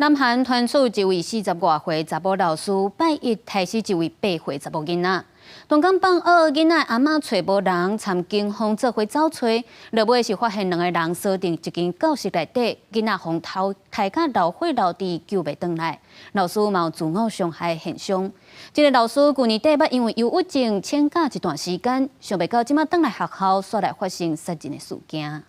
南韓傳出一位四十外歲查某老師，拜一刣死一位8歲查某囡仔。同工放學，囡仔阿嬤揣無人，參警方做伙走揣，落尾是發現兩個人鎖佇一間教室內底，囡仔予頭刣甲流血流滴，救袂轉來。老師嘛有自我傷害現象。這个老師舊年底捌因為憂鬱症請假一段時間，想袂到這馬轉來學校，煞來發生殺人的事件。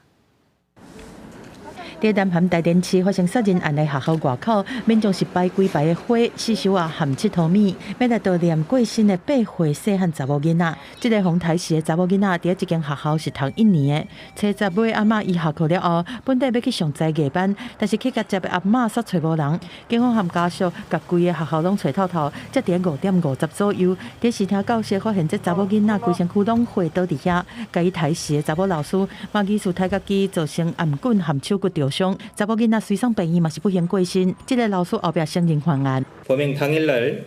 佇南韓大連市發生殺人案的學校外口，民眾是擺幾排的花，四周啊含𨑨迌物，欲來悼念過身的八歲細漢查某囡仔。這个予刣死的查某囡仔，佇這間學校是讀一年的。初十尾阿嬤伊下課了後，本底欲去上才藝班，但是去共接的阿嬤煞揣無人，警方和家屬共規个學校攏揣透透，才佇5點50左右，佇視聽教室發現這查某囡仔規身軀攏血倒佇遐，共伊刣死的查某老師嘛疑似刣家己造成頷頸和手骨著傷，查某囡仔隨送病院嘛是不幸過身。這个老師後壁承認犯案。 범행 당일 날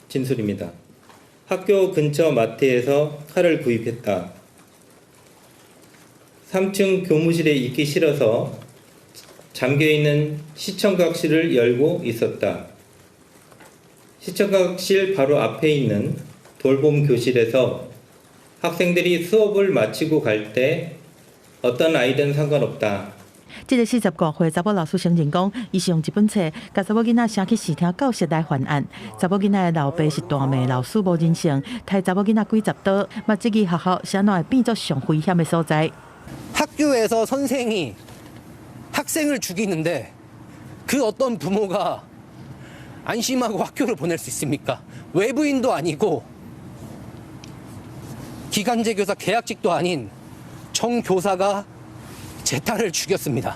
진술입니다. 학교 근처 마트에서 칼을 구입했다. 3층 교무실에 있기 싫어서 잠겨 있는 시청각실을 열고 있었다. 시청각실 바로 앞에 있는 돌봄 교실에서 학생들이 수업을 마치고 갈 때 어떤 아이든 상관없다. 這个四十外歲查某老師承認講，伊是用一本冊，共查某囡仔寫去視聽教室來犯案。查某囡仔的老爸是大罵老師無人性，刣查某囡仔幾十刀，嘛質疑學校啥怎會變做上危險的所在。 학교에서 선생이 학생을 죽이는데 그 어떤 부모가 안심하고 학교를 보낼 수 있습니까? 외부인도 아니고 기간제 교사 계약직도 아닌 정교사가 제 딸을 죽였습니다.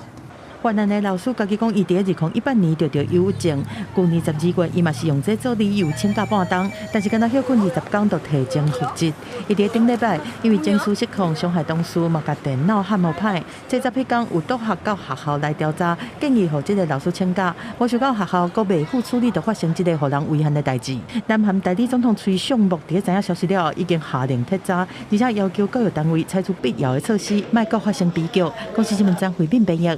犯案的老師家己講，伊佇2018年就著憂鬱症，舊年12月伊嘛是用這做理由請假半冬，但是敢若歇睏20工就提前復職。伊佇頂禮拜因為情緒失控傷害同事，嘛共電腦焊予歹。這十彼工有督學到學校來調查，建議予這个老師請假。無想到學校閣未付處理，就發生這个予人遺憾的代誌。南韓代理總統崔尚木佇知影消息了後，已經下令徹查，而且要求教育單位採取必要的措施，莫閣發生悲劇。公視新聞張惠敏編譯。